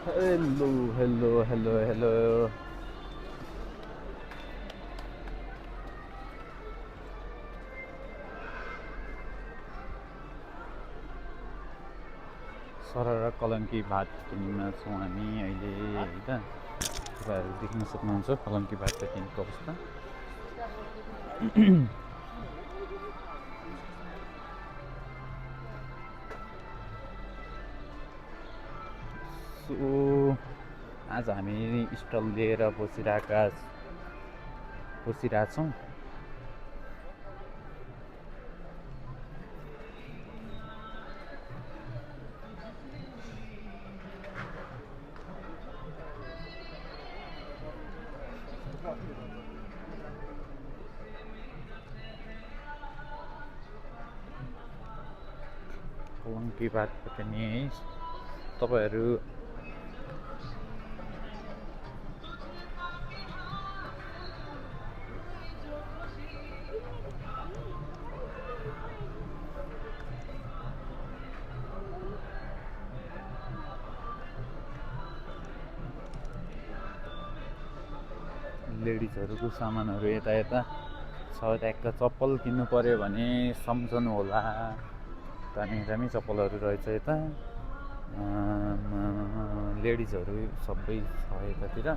Hello hello hello hello सरर कलङ्की भात टिनमा छौँ हामी अहिले होइन तपाईँहरू देख्न सक्नुहुन्छ कलङ्की भात टिनको अवस्था। सो आज हामी स्टल लिएर बसिरहेछौँ। कलङ्की भातबाट नि तपाईँहरू लेडिजहरूको सामानहरू यता छ। ट्याक्क चप्पल किन्नु पऱ्यो भने सम्झनु होला, दामी दामी चप्पलहरू रहेछ यता। लेडिजहरू सबै छ यतातिर।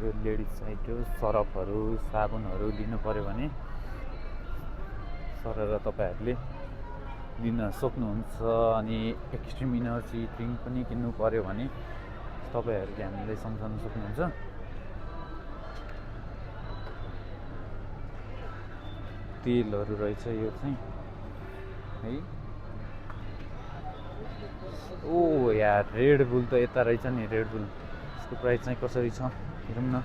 यो लेडिज साइड हो। सरफहरू साबुनहरू लिनु पऱ्यो भने सरर तपाईँहरूले लिन सक्नुहुन्छ। अनि एक्सट्रिम इनर्जी ड्रिङ्क पनि किन्नु पऱ्यो भने तपाईँहरूले हामीलाई सम्झाउन सक्नुहुन्छ। तेलहरू रहेछ यो चाहिँ है। ओ यार रेड बुल त यता रहेछ नि। रेड बुल यसको प्राइस चाहिँ कसरी छ हेरौँ न।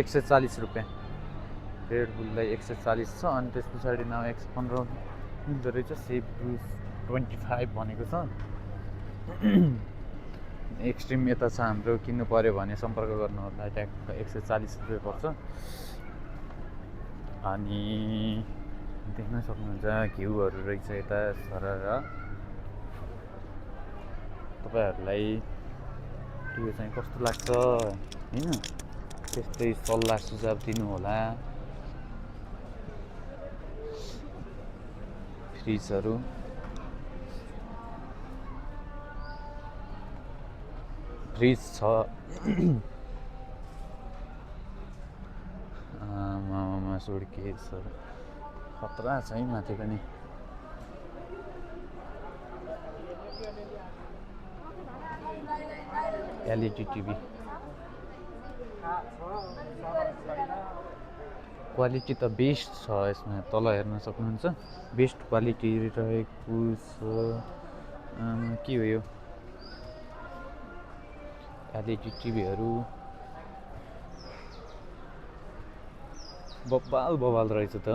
140 रुपियाँ। रेड बुललाई 140 छ। अनि त्यस पछाडि नाउ 115 मिल्दो रहेछ। सेभ ब्रुस 25 भनेको छ। एक्सट्रिम यता छ हाम्रो। किन्नु पऱ्यो भने सम्पर्क गर्नु होला। ट्याक्क 140 रुपियाँ पर्छ। अनि देख्न सक्नुहुन्छ घिउहरू रहेछ यता सरर। तपाईँहरूलाई यो चाहिँ कस्तो लाग्छ होइन, त्यस्तै सल्लाह सुझाव दिनु होला। फ्रिजहरू फ्रिज छ। सुडकेसहरू खतरा छ है माथि पनि। एलइडी टिभी क्वालिटी त बेस्ट छ यसमा। तल हेर्न सक्नुहुन्छ बेस्ट क्वालिटी रहेको छ। के हो यो एलइडी टिभीहरू बबाल रहेछ त।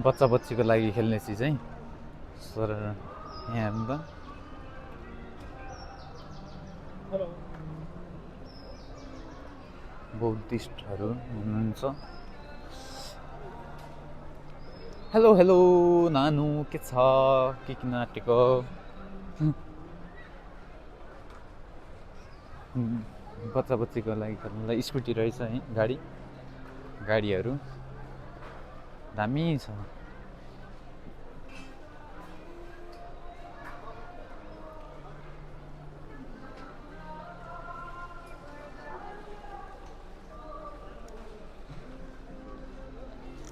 बच्चा बच्चीको लागि खेल्ने चिज है सर। यहाँ हेर्नु त बौद्धिस्टहरू हुनुहुन्छ। हेलो हेलो नानु के छ, के किन आँटेको? बच्चा बच्चीको लागि खेल्नुलाई स्कुटी रहेछ है। गाडीहरू दामी छ।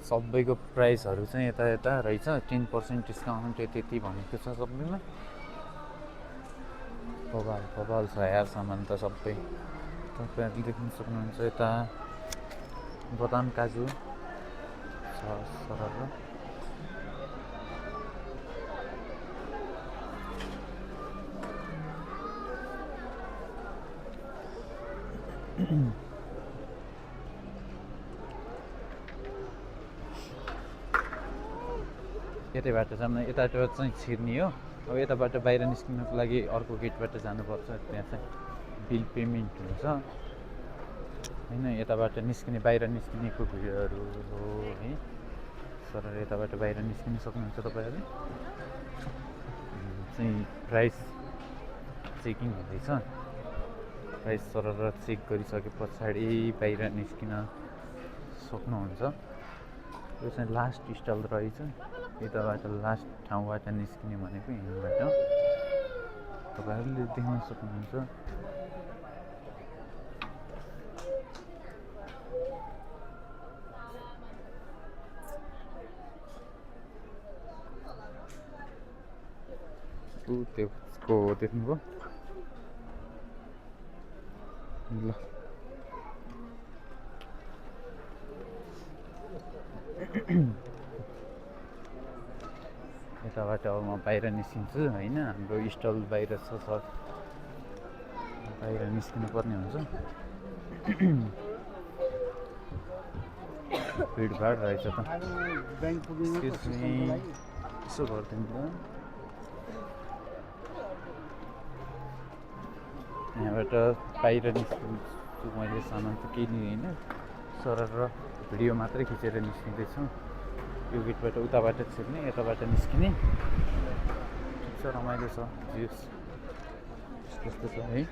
सबैको प्राइसहरू चाहिँ यता रहेछ। 10% डिस्काउन्ट यति भनेको छ सबैमा। बबाल छ यार सामान त सबै। तपाईँहरूले देख्न सक्नुहुन्छ यता बदाम काजु छ सरर। यतैबाट जानु। यताबाट चाहिँ छिर्ने हो। अब यताबाट बाहिर निस्किनको लागि अर्को गेटबाट जानुपर्छ। त्यहाँ चाहिँ बिल पेमेन्ट हुन्छ होइन। यताबाट बाहिर निस्किनेको भिडियोहरू हो है सर। यताबाट बाहिर निस्किन सक्नुहुन्छ तपाईँहरू। चाहिँ प्राइस चेकिङ हुँदैछ। प्राइस सरर चेक गरिसके पछाडि बाहिर निस्किन सक्नुहुन्छ। यो चाहिँ लास्ट स्टल रहेछ। यताबाट लास्ट ठाउँबाट निस्किने भनेको यहीँबाट तपाईँहरूले देख्न सक्नुहुन्छ। त्यसको देख्नुभयो ल। यताबाट अब म बाहिर निस्किन्छु होइन। हाम्रो स्टल बाहिर छ सर, बाहिर निस्किनु पर्ने हुन्छ। भिडभाड रहेछ त। यसो गरिदिनु। यहाँबाट बाहिर निस्किन्छु मैले। सामान त केही लिइनँ, सरर भिडियो मात्रै खिचेर निस्किँदैछु। यो गेटबाट उताबाट छिर्ने, यताबाट निस्किने। ठिक छ, रमाइलो छ, त्यस्तो छ है।